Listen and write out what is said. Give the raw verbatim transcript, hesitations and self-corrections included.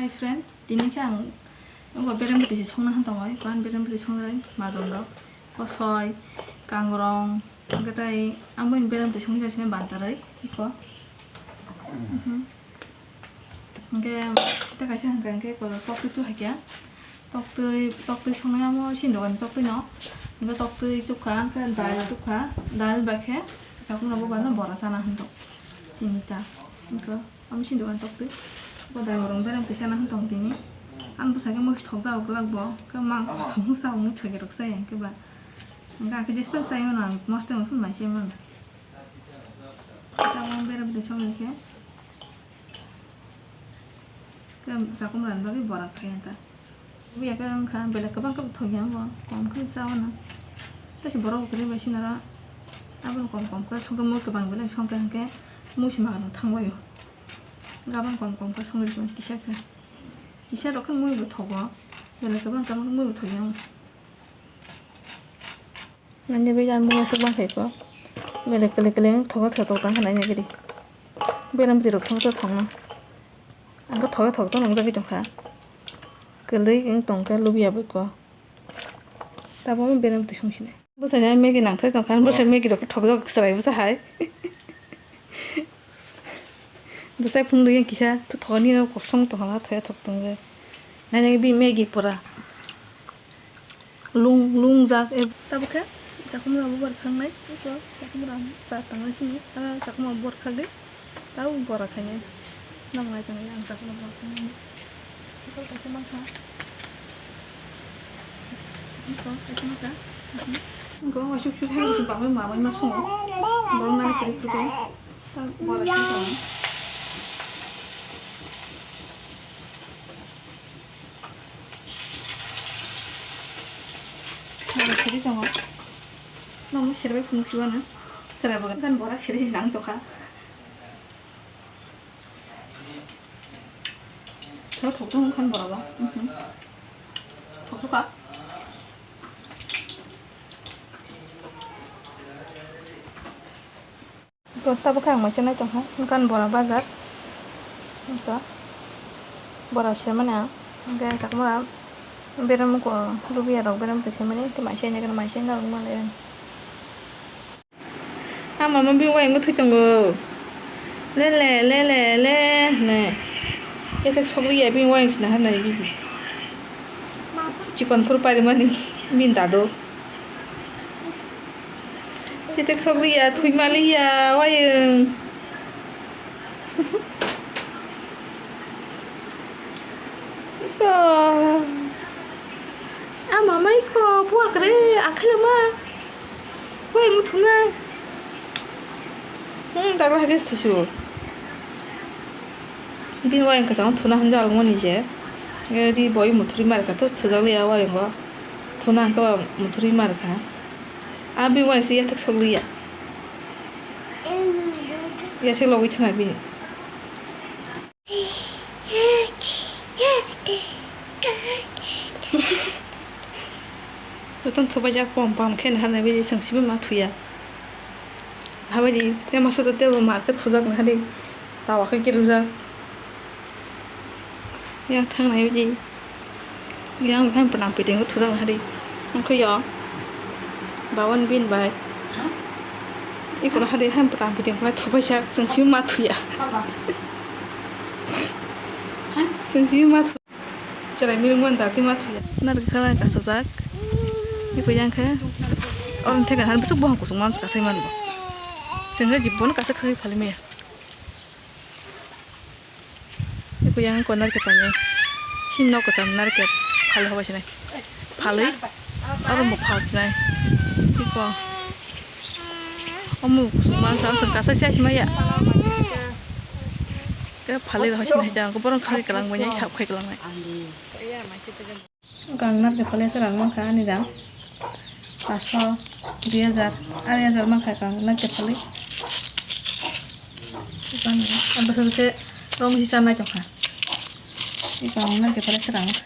Friend, tini khe ang abo berem bwtwi se songna hwn tongo, eko ang berem bwtwi songnai majol rok, kosoi, kangrong, hwnkhe tai ang boino berem bwtwi songwi jasinai bantarwi eko. Mhm. Hwnkhe tei kaisa hwnkha hwnkhe eko toktwi tu haikhe, toktwi, toktwi songnai amo sini dogan toktwi no, hwnkhe toktwi tubkha, hwnkhe dal tubkha, dal bai khe chakung rok bo bana bora chana hwn tong tini ta, hwnkhe. Ang sini dogan toktwi. Bo dai borong berem twi sana hwn tong tini. Ang bwsakhe mui thokjak glak bo. Khe mang kosong sa mui thwgwi rwk sa yang khe ba. Hwnkhe ang khe jesper sai mano ang mosto phun mai se mano. Tamo berem twi song khe. Khe sakum ran bagwi borak khai ta. Buya khe wngkha, belai kwbang khe thok ya bo, kom khe cha o na. Tei se borok bo kwrwi bai sina ra, aboni kom kom khe songkhe mui kwbang belai songkhe hwnkhe mui se magrang thang bai o. Gabang kom kom khe songwi rw kisa khe. Kisa rok khe mui bo thogo, belai kwbang kwbang khe mui bo thok ya. Nani bai ang mui aswk bang khai kho. Belai kwlwi kwlwi wng thogo thogo tong kha nai nai gidi. Berem bwtwi rok thok thok thok no. Ang khe thok thok to nungjagwi tong kha. Kwlwi wng tong khe lubi ya bai kho. Tabuk berem bwtwi song sinai. Bwsai nai Maggie nang thai tong kha. Bwsai Maggie rok thok thok chwrai bwsa hai. Bwsai phunuk yang kisa, to thoni no kosong to hana thoya thok tong je. Nai nai bi Maggie pura. Lung, lung jak, e, tabuk khe, chakhumra bo bar khangnai, to chakhumra cha tang sini, a chakhumra bor khagwi, tau bora khainai. Nang nai tong yang chakhumra bor khangnai. Ito kaisa mankha. Ito kaisa mankha. Go, wasuk suk hai, bangwi mamai ma songo. Borok nani kiri kiri. Siri tongo. Nomo siri bai phunuk sibana. Chwrai bo gan bora siri nang tokha. Thok thok tong khan bora ba. Mhm. Thok thok ka. Iko tabuk khe ang maisa nai tongkha, wngkha bora bazar. Iko bora semani ang, hwnkhe sakma berem ko lubiya rok berem twi semani, tei maisa nai khe maisa nai rok manlai. Ah, mama bini wayang thwi tongo. Le le le le le hwnwi. Khe thek sokliya bini wayang sina hwnwi bini. Chikon phuru parimani bini dadu. Kitek sokliya, thwi maliya, wayung. Iko. Ama mai ko, buak re, akhela ma. Wayung thuna. Hmm, dagla hage thusu. Bini wayung kwchangma thuna hwnjak mani je. Ri boi muthuri marka to thujakliya wayungo. Thuna hwnkhe ba muthuri marka. A bini wayung se yathek sokliya. Yathek logwi thangna bini. Jotono thubaijak pom pam khe naharnai bai chwng simi ma thuya. Habaidi tei masa to tebo ma khe thujak nahari tawa khe kirujak. Yang thangnai bai yang hai pwnang piting khe thujak nahari. Wngkhe yo babon bin bai. Iko nahari hai pwnang piting khe thubaijak chwng simi ma thuya. Chwng simi ma thuya. Chwrai milwng mani dati ma thuya. Narikha lai kasajak. Iko yang khe. Oro theka han bwswk bohong kusuk mansa kasai mani bo. Chwng khe jibon kasa khagwi phali maya. Iko yang ko narikha tangwi. Sini nok kwcham narikha phali hobai sinai. Phalwi. Oro bo phal sinai. Iko. Omo kusuk mansa ang kasa sia simaya. Khe phalwi rw hai sinai jang borok khai kwlangmani sap khai kwlangnai. Kang narikhe phalwi se rang mankha ani rang paanso, dui hajar, arai hajar mankha kang narikhe phalwi. Ang bwswk khe romwi se chanai tongkha. Kang narikhe phalwi se rang mankha.